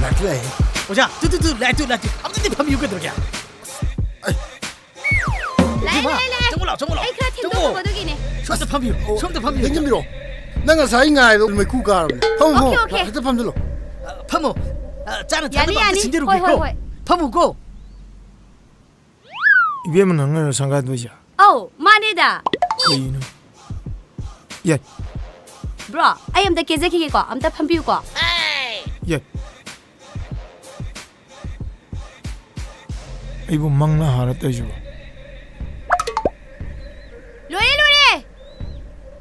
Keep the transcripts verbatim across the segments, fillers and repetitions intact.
ꯂꯥꯛꯇꯤ ꯂꯥꯛꯑꯦ꯫ ꯑꯣꯖꯥ, ꯇꯨ, ꯇꯨ, ꯇꯨ, ꯂꯥꯛꯑꯦ, ꯇꯨ, ꯂꯥꯛꯑꯦ, ꯇꯨ꯫ ꯑꯝꯇꯗꯤ ꯐꯝꯕꯤꯌꯨ ꯀꯩꯗꯧꯔꯒꯦ? ꯑꯩ꯫ ꯂꯥꯛꯑꯦ, ꯏꯕꯦꯝꯃ, ꯂꯥꯛꯑꯦ, ꯂꯥꯛꯑꯦ꯫ ꯆꯪꯉꯣ ꯂꯥꯛꯑꯣ, ꯆꯪꯉꯣ ꯂꯥꯛꯑꯣ꯫ ꯑꯩ ꯈꯔ ꯊꯦꯡꯗꯣꯛꯈ꯭ꯔꯕ ꯆꯪꯉꯣ꯫ ꯑꯗꯨꯒꯤꯅꯦ꯫ ꯁꯣꯝꯗ ꯐꯝꯕꯤꯌꯨ, ꯑꯣ, ꯁꯣꯝꯗ ꯐꯝꯕꯤꯌꯨ꯫ ꯊꯦꯡꯖꯤꯟꯕꯤꯔꯣ꯫ ꯅꯪ ꯉꯁꯥꯏ ꯉꯥꯏꯗꯣ ꯃꯩꯈꯨ ꯀꯥꯔꯕꯅꯦ꯫ ꯐꯝꯃꯣ, ꯐꯝꯃꯣ꯫ Okay, okay. ꯍꯦꯛꯇ ꯐꯝꯖꯤꯜꯂꯣ꯫ ꯑ, ꯐꯝꯃꯣ꯫ ꯑ, ꯆꯥꯅ ꯌꯥꯅꯤ, ꯊꯛꯅꯕ ꯑꯝꯇ ꯌꯥꯅꯤ꯫ ꯁꯤꯟꯖꯔꯨꯒꯦꯀꯣ꯫ ꯍꯣꯏ, ꯍꯣꯏ, ꯍꯣꯏ꯫ ꯐꯝꯃꯨꯀꯣ꯫ ꯏꯕꯦꯝꯃ, ꯅꯪꯅꯔꯣ ꯁꯪꯒꯥꯗꯣꯏꯁꯦ? ꯑꯧ, ꯃꯥꯅꯦꯗ꯫ ꯀꯩꯅꯣ? ꯌꯥꯏ꯫ ꯕ꯭ꯔꯣ, ꯑꯩ ꯑꯝꯇ ꯀꯦꯖꯈꯤꯒꯦꯀꯣ, ꯑꯝꯇ ꯐꯝꯕꯤꯌꯨꯀꯣ꯫ ꯌꯥꯏ꯫ ꯑꯩꯕꯨ ꯃꯪꯅ ꯍꯥꯔ ꯇꯧꯏꯁꯤꯕꯣ? ꯂꯣꯏꯔꯦ, ꯂꯣꯏꯔꯦ꯫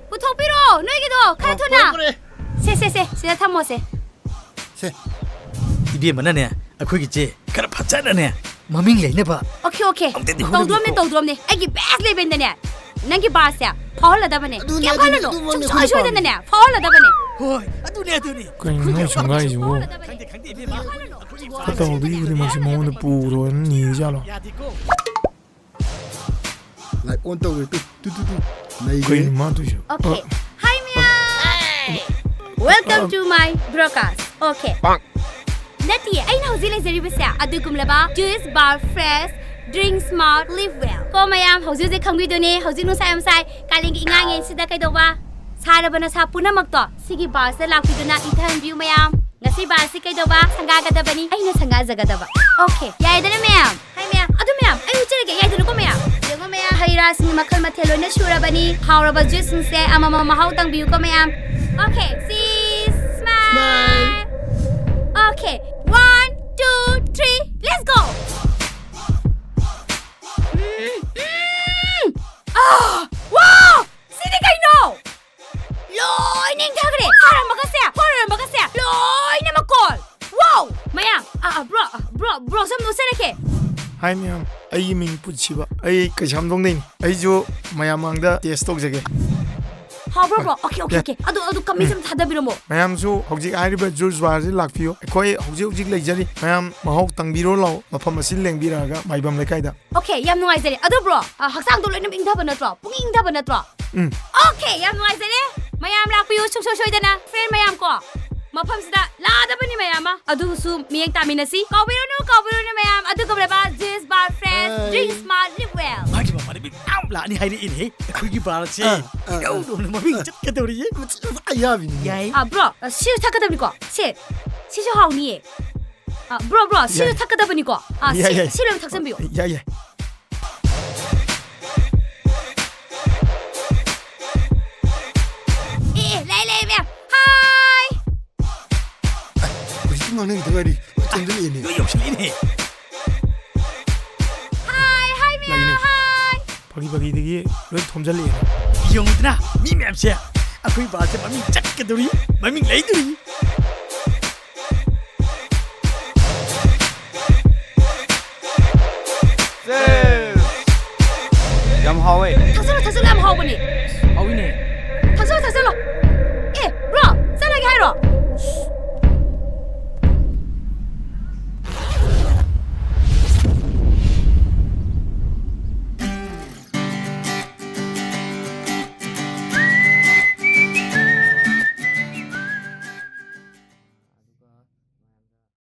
ꯄꯨꯊꯣꯛꯄꯤꯔꯣ, ꯅꯣꯏꯒꯤꯗꯣ, ꯈꯔ ꯑ, ꯊꯨꯅ꯫ ꯄꯨꯔꯦ, ꯄꯨꯔꯦ꯫ ꯁꯦ, ꯁꯦ, ꯁꯦ, ꯁꯤꯗ ꯊꯝꯃꯣꯁꯦ꯫ ꯁꯦ꯫ ꯏꯕꯦꯝꯃꯅꯅꯦ, ꯑꯩꯈꯣꯏꯒꯤ ꯆꯦ ꯈꯔ ꯐꯖꯅꯅꯦ, ꯃꯃꯤꯡ ꯂꯩꯅꯕ ꯑꯣꯀꯦ, ꯑꯣꯀꯦ꯫ ꯑꯝꯇꯗꯤ ꯍꯣꯠꯅꯕꯤꯌꯨꯀꯣ꯫ ꯇꯧꯗ꯭ꯔꯣꯝꯅꯦ, ꯇꯧꯗ꯭ꯔꯣꯝꯅꯦ꯫ ꯑꯩꯒꯤ best levelꯗꯅꯦ, ꯅꯪꯒꯤ barꯁꯦ ꯐꯥꯎꯍꯜꯂꯗꯕꯅꯦ꯫ ꯑꯗꯨꯅꯦ, ꯀꯩꯝ ꯑꯗꯨꯅꯦ, ꯈꯜꯂꯨꯅꯨ꯫ ꯑꯗꯨꯃꯛꯅꯦ ꯁꯨꯡꯁꯣꯏ ꯑꯩꯈꯣꯏꯅ ꯁꯣꯏꯗꯅꯅꯦ, ꯄꯥꯝꯃꯤꯁꯦ꯫ ꯐꯥꯎꯍꯜꯂꯗꯕꯅꯦ꯫ ꯍꯣꯏ, ꯑꯗꯨꯅꯦ, ꯑꯗꯨꯅꯦ꯫ ꯀꯩꯅꯣ ꯃꯣꯏ ꯁꯪꯒꯥꯏꯁꯤꯕꯣ? ꯐꯥꯎꯍꯜꯂꯗꯕꯅꯦ꯫ ꯈꯪꯗꯦ, ꯈꯪꯗꯦ, ꯏꯕꯦꯝꯃ꯫ ꯀꯩꯝ ꯈꯜꯂꯨꯅꯨ꯫ ꯐꯠꯇ ꯍꯥꯎꯗꯣꯏ ꯈꯨꯗꯤꯡꯃꯛꯁꯦ ꯃꯉꯣꯟꯗ ꯄꯨꯈ꯭ꯔꯣꯅ ꯅꯤꯔꯤꯖꯥꯠꯂꯣ? ꯌꯥꯗꯦꯀꯣ꯫ Light on ꯇꯧꯔꯦ꯫ ꯇꯨ, ꯇꯨ, ꯇꯨ, ꯇꯨ꯫ ꯅꯩꯈ꯭ꯔꯦ꯫ ꯀꯩꯅꯣ ꯃꯥ ꯇꯧꯏꯁꯦ? Okay. ꯑ꯫ Hi, ꯃꯌꯥꯝ꯫ Welcome to my broadcast. Okay. ꯅꯠꯇꯤꯌꯦ, ꯑꯩꯅ ꯍꯧꯖꯤꯛ ꯂꯩꯖꯔꯤꯕꯁꯦ ꯑꯗꯨꯒꯨꯝꯂꯕ Juice Bar Fresh, Drink Smart, Live Well꯫ ꯀꯣ ꯃꯌꯥꯝ, ꯍꯧꯖꯤꯛ ꯍꯧꯖꯤꯛ ꯈꯪꯕꯤꯗꯨꯅꯤ, ꯍꯧꯖꯤꯛ ꯅꯨꯡꯁꯥ ꯌꯥꯝ ꯁꯥꯏ, ꯀꯥꯂꯦꯟꯒꯤ ꯏꯉꯥꯡꯉꯦꯟꯁꯤꯗ ꯀꯩꯗꯧꯕ? ꯁꯥꯔꯕ ꯅꯁꯥ ꯄꯨꯝꯅꯃꯛꯇꯣ ꯁꯤꯒꯤ barꯁꯤꯗ ꯂꯥꯛꯄꯤꯗꯨꯅ ꯏꯪꯊꯍꯟꯕꯤꯌꯨ ꯃꯌꯥꯝ꯫ ꯉꯁꯤ barꯁꯤ ꯀꯩꯗꯧꯕ? ꯁꯪꯒꯥꯒꯗꯕꯅꯤ, ꯑꯩꯅ ꯁꯪꯒꯥꯖꯒꯗꯕ꯫ Okay, ꯌꯥꯏꯗꯅ ꯃꯌꯥꯝ? ꯍꯥꯏ ꯃꯌꯥꯝ, ꯑꯗꯨ ꯃꯌꯥꯝ, ꯑꯩ ꯎꯠꯆꯔꯒꯦ, ꯌꯥꯏꯗꯅꯀꯣ ꯃꯌꯥꯝ? ꯌꯦꯡꯉꯣ ꯃꯌꯥꯝ, ꯍꯩ ꯔꯥꯁꯤꯡ ꯃꯈꯜ ꯃꯊꯦꯜ ꯂꯣꯏꯅ ꯁꯨꯔꯕꯅꯤ, ꯍꯥꯎꯔꯕ juiceꯁꯤꯡꯁꯦ ꯑꯃꯃꯝ ꯃꯍꯥꯎ ꯇꯪꯕꯤꯌꯨꯀꯣ ꯃꯌꯥꯝ꯫ Okay, cheese, smile. Smile. Okay, one, two, three, let's go. Um, um. Ah, wow! ꯁꯤꯗꯤ ꯀꯩꯅꯣ? ꯂꯣꯏꯅ ꯏꯪꯊꯈ꯭ꯔꯦ꯫ ꯁꯥꯔꯝꯕꯒꯁꯦ, ꯍꯣꯔꯝꯕꯒꯁꯦ, ꯂꯣꯏꯅ ꯃꯀꯣꯜ꯫ Wow! ꯃꯌꯥꯝ, ꯑ, ꯑ, bro, ꯑ, bro, bro, ꯁꯨꯝ ꯅꯣꯛꯆꯔꯛꯀꯦ꯫ Hi ꯃꯌꯥꯝ, ꯑꯩꯒꯤ ꯃꯤꯡ ꯄꯨꯟꯁꯤꯕ, ꯑꯩ ꯀꯩꯁꯥꯝꯊꯣꯡꯗꯩꯅꯤ꯫ ꯑꯩꯁꯨ ꯃꯌꯥꯝ ꯃꯥꯡꯗ taste ꯇꯧꯖꯒꯦ꯫ ꯍꯥꯎꯕ꯭ꯔꯣ, bro? Okay, okay, okay. ꯑꯗꯨ, ꯑꯗꯨ ꯀꯃꯦꯟ ꯑꯃ ꯊꯥꯗꯕꯤꯔꯝꯃꯣ꯫ ꯃꯌꯥꯝꯁꯨ ꯍꯧꯖꯤꯛ ꯍꯥꯏꯔꯤꯕ juice barꯁꯤ ꯂꯥꯛꯄꯤꯌꯨ꯫ ꯑꯩꯈꯣꯏ ꯍꯧꯖꯤꯛ ꯍꯧꯖꯤꯛ ꯂꯩꯖꯔꯤ꯫ ꯃꯌꯥꯝ ꯃꯍꯥꯎ ꯇꯪꯕꯤꯔꯣ ꯂꯥꯛꯑꯣ꯫ ꯃꯐꯝ ꯑꯁꯤ ꯂꯦꯡꯕꯤꯔꯛꯑꯒ ꯃꯥꯏꯕꯝ ꯂꯩꯀꯥꯏꯗ꯫ Okay, ꯌꯥꯝ ꯅꯨꯡꯉꯥꯏꯖꯔꯦ꯫ ꯑꯗꯣ bro, ꯑ, ꯍꯛꯆꯥꯡꯗꯣ ꯂꯣꯏꯅꯃꯛ ꯏꯪꯊꯕ ꯅꯠꯇ꯭ꯔꯣ? ꯄꯨꯛꯅꯤꯡ ꯏꯪꯊꯕ ꯅꯠꯇ꯭ꯔꯣ? ꯎꯝ꯫ Okay, ꯌꯥꯝ ꯅꯨꯡꯉꯥꯏꯖꯔꯦ꯫ ꯃꯌꯥꯝ ꯂꯥꯛꯄꯤꯌꯨ, ꯁꯨꯡꯁꯣꯏ ꯁꯣꯏꯗꯅ꯫ Friend ꯃꯌꯥꯝ ꯀꯣ, ꯃꯐꯝꯁꯤꯗ ꯂꯥꯛꯑꯗꯕꯅꯤ ꯃꯌꯥꯝ ꯑꯃ꯫ ꯑꯗꯨꯕꯨꯁꯨ ꯃꯤꯠꯌꯦꯡ ꯇꯥꯃꯤꯟꯅꯁꯤ꯫ ꯀꯥꯎꯕꯤꯔꯨꯅꯨ, ꯀꯥꯎꯕꯤꯔꯨꯅꯨ ꯃꯌꯥꯝ꯫ ꯑꯗꯨꯒꯨꯝꯂꯕ Juice Bar Fresh, ꯑꯩ Drink Smart, Live Well꯫ ꯃꯥꯒꯤ ꯃꯃꯥꯟꯅꯕꯤ ꯃꯌꯥꯝ ꯂꯥꯛꯑꯅꯤ ꯍꯥꯏꯔꯛꯏꯅꯦ꯫ ꯑꯩꯈꯣꯏꯒꯤ bar ꯑꯁꯦ ꯑꯥ, ꯑꯥ, ꯑꯥ꯫ ꯏꯅꯧ ꯅꯧꯅ ꯃꯃꯤꯡ ꯆꯠꯀꯗꯧꯔꯤꯌꯦ꯫ ꯃꯆꯨ ꯑꯌꯥꯕꯤꯅꯤꯅꯦ꯫ ꯌꯥꯏ꯫ ꯑꯥ, bro, ꯑ, ꯁꯤꯁꯨ ꯊꯛꯀꯗꯕꯅꯤꯀꯣ꯫ ꯁꯦ, ꯁꯤꯁꯨ ꯍꯥꯎꯅꯤꯌꯦ꯫ ꯑꯥ, bro, bro, ꯁꯤꯁꯨ ꯌꯥꯏ꯫ ꯊꯛꯀꯗꯕꯅꯤꯀꯣ꯫ ꯑꯥ, ꯌꯥꯏ, ꯁꯤ, ꯌꯥꯏ꯫ ꯁꯤ ꯂꯣꯏꯅ ꯊꯛꯆꯟꯕꯤꯌꯨ꯫ ꯌꯥꯏ, ꯌꯥꯏ꯫ ꯑꯦ, ꯑꯦ, ꯂꯩ, ꯂꯩ, ꯃꯌꯥꯝ꯫ Hi! ꯍꯧꯖꯤꯛꯇ ꯉꯥꯡꯅꯈꯤꯗ ꯉꯥꯏꯔꯤ꯫ ꯂꯣꯏ ꯊꯣꯝꯖꯤꯜꯂꯛꯑꯦꯅꯦ꯫ ꯂꯣꯏ ꯌꯧꯁꯤꯜꯂꯛꯑꯦꯅꯦ꯫ Hi, hi, ꯃꯌꯥꯝ, ꯂꯩꯅꯦ꯫ Hi! ꯐꯥꯒꯤ ꯐꯥꯒꯤꯗꯒꯤ ꯂꯣꯏ ꯊꯣꯝꯖꯤꯜꯂꯛꯑꯦꯅꯦ꯫ ꯌꯦꯡꯉꯨꯗꯅ, ꯃꯤ ꯃꯌꯥꯝꯁꯦ ꯑꯩꯈꯣꯏ barꯁꯦ ꯃꯃꯤꯡ ꯆꯠꯀꯗꯧꯔꯤ, ꯃꯃꯤꯡ ꯂꯩꯗꯧꯔꯤ꯫ ꯌꯥꯝ ꯍꯥꯎꯋꯦ꯫ ꯊꯛꯆꯜꯂꯣ, ꯊꯛꯆꯜꯂꯣ, ꯌꯥꯝ ꯍꯥꯎꯕꯅꯦ꯫ ꯍꯥꯎꯋꯤꯅꯦ꯫ ꯊꯛꯆꯜꯂꯣ, ꯊꯛꯆꯜꯂꯣ꯫ ꯑꯦ, bro, ꯆꯠꯂꯒꯦ ꯍꯥꯏꯔꯣ?